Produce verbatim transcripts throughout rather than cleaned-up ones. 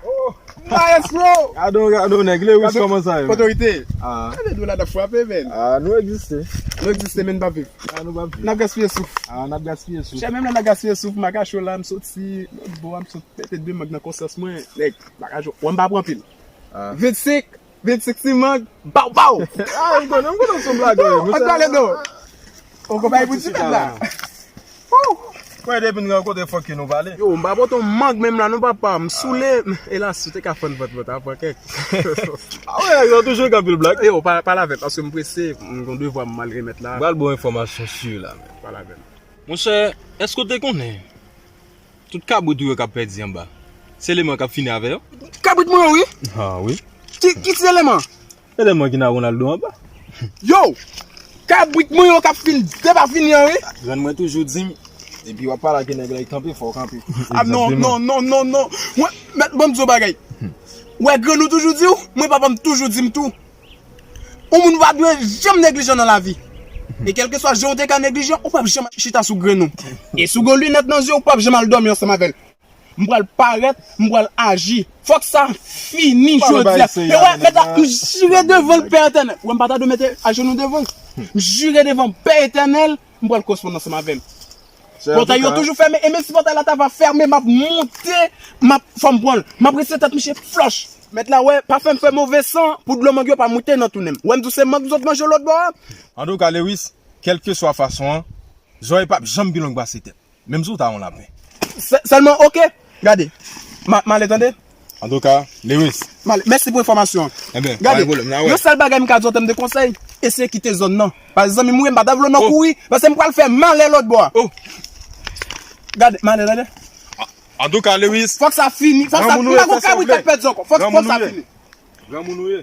Oh, Maestro! Gade w, gade w, nèg. Lewis, kòman sa ye? Otorite. Ah. Gade dwe la n ap frape, men. Ah, nou egziste. Nou egziste, men n p ap viv. Ah, nou p ap viv. N ap gaspiye souf. Ah, n ap gaspiye souf. Chè, menm lè n ap gaspiye souf, m ak Acho la, m soti lòt bò a, m sot pete de mang nan konsyans mwen. Nèg, bagay yo, wè m pa pran pil. Ah. Vennsenk, vennsenk ti mang, baw, baw! Ah, m konnen, m konnen w se yon blagè. Ann pale non. Ou konprann pou ti tèt la. Kwè depi n rankontre fòk ke nou pale. Yo, m pa pote yon mang menm la non papa, m soule. Elas, ou te ka fann vant mwen, ta pran kèk. Ah wè, yo toujou gen anpil blag. Yo, pa, pale avè m, paske m prese, m gon devwa m al remèt la. M pral ba w enfòmasyon si la, men. Pale avè m. Monchè, èske w te konnen tout kabrit ou yo k ap pèdi anba, se eleman k ap fini avè yo? Kabrit mwen yo, wi. Ah, wi. Ki, ki ti eleman? Eleman ki nan Ronaldo anba. Yo! Kabrit mwen yo k ap fin depafini an, wi. Grann mwen toujou di m, depi w ap pale ak nèg la, li kanpe, fò w kanpe. Ah, non, non, non, non, non. Mwen, mèt, ban m di w bagay. Wè, grann ou toujou di w, mwen, papa m toujou di m tou. Yon moun pa dwe janm neglijan nan lavi. E kèlkeswa jan w te ka neglijan, ou p ap janm chita sou grenn ou. E si w gen linèt nan zye w, ou p ap janm al dòmi ansanm avè l. M pral parèt, m pral aji. Fòk sa fini jodi a. E wè, mèt la, m jire devan l, Pè Etènèl. Wè, m pa ta dwe mete ajenou devan l. M jire devan Pè Etènèl, m pral koresponn ansanm avè l. Pòtay yo toujou fèmen, e menm si pòtay la ta va fèmen, m ap monte, m ap, fò m pran l. M ap rese tèt misye flòch. Mèt la, wè, pa fè m fè move san pou dlo mang yo pa moute nan tounen m. Wè, m di w se mang zòt manje lòt bò a. Antouka, Lewis, kèlkeswa fason an, zòrèy p ap janm pi long pase tèt. Menm si w ta yon lapen. Sè-, sèlman, oke, gade. Ma-, m ale tande. Antouka, Lewis. M ale. Mèsi pou enfòmasyon an. Enben, pa gen pwoblèm, n a wè. Yon sèl bagay m ka di w an tèm de konsèy, eseye kite zòn nan. Paske zanmi m, wi, m pa ta vle w nan kouri, paske m pral fè malè lòt bò a. Oh. Gade, m ale tande. Antouka, Lewis. Fòk sa fini, fòk sa, m pa gon kabrit k ap pèdi ankò. Fòk, fòk sa fini. Granmoun ou ye.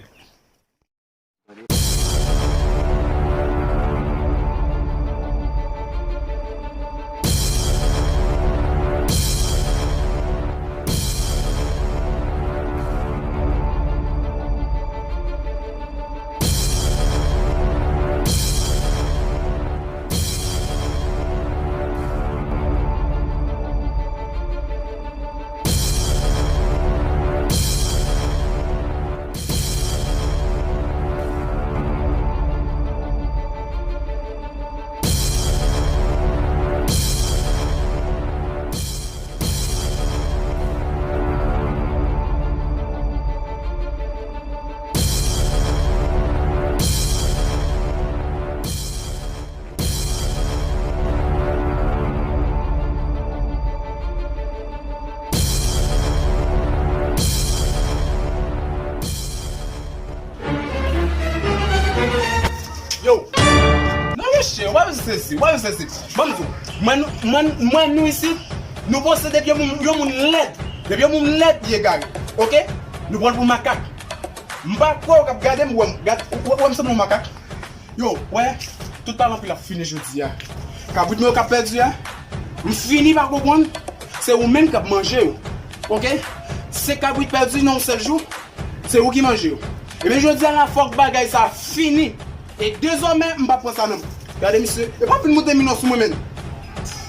Yo! Non, monchè, w pa bezwen sezi, w pa bezwen sezi. Ban m di w, mwen, nou, mwen, mwen, nou isit, nou panse depi yon moun, yon moun lèd, depi yon moun lèd, li egare, oke? Nou pran l pou makak. M pa kwè w k ap gade m, wè m, gad, w, w, wè m sanble yon makak. Yo, wè, tout pale anpil ap fini jodi a. Kabrit mwen yo k ap pèdi a, m fini pa konprann, se ou menm k ap manje yo. Oke? Se kabrit pèdi nan yon sèl jou, se ou ki manje yo. Ebyen, jodi a la, fòk bagay sa fini. E dezòmè, m p ap pran sa nan men w. Gade, misye, e pa vin moute minò sou mwen, menm.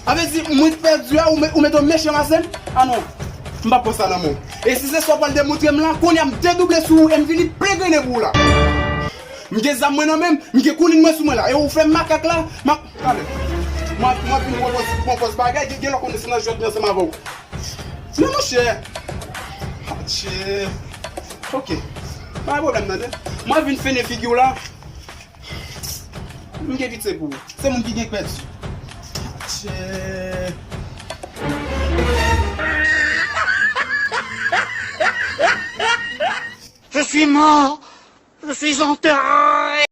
A vle di, mwen k pèdi a, ou met, ou mete yon mechan masen? A non, m p ap pran sa nan men w. E si se sa w pral demontre m la, kounye a m dedouble sou ou e m vini plen grennen pou ou la. M gen zam mwen nan men m, m gen koulin mwen sou mwen la. E ou fè makak la, m ap, talè. Mwen, mwen vin pran pòz, pran pòz bagay, gen, gen lè w konnen se nan jwèt mwen ansanm avè w. Men monchè. Atchè. Oke. Pa gen pwoblèm, tande. Mwen vin fennen figi w la. M gen pitye pou ou. Se moun ki gen k pèdi. Atchè. Je suis mort. Je suis en deuil.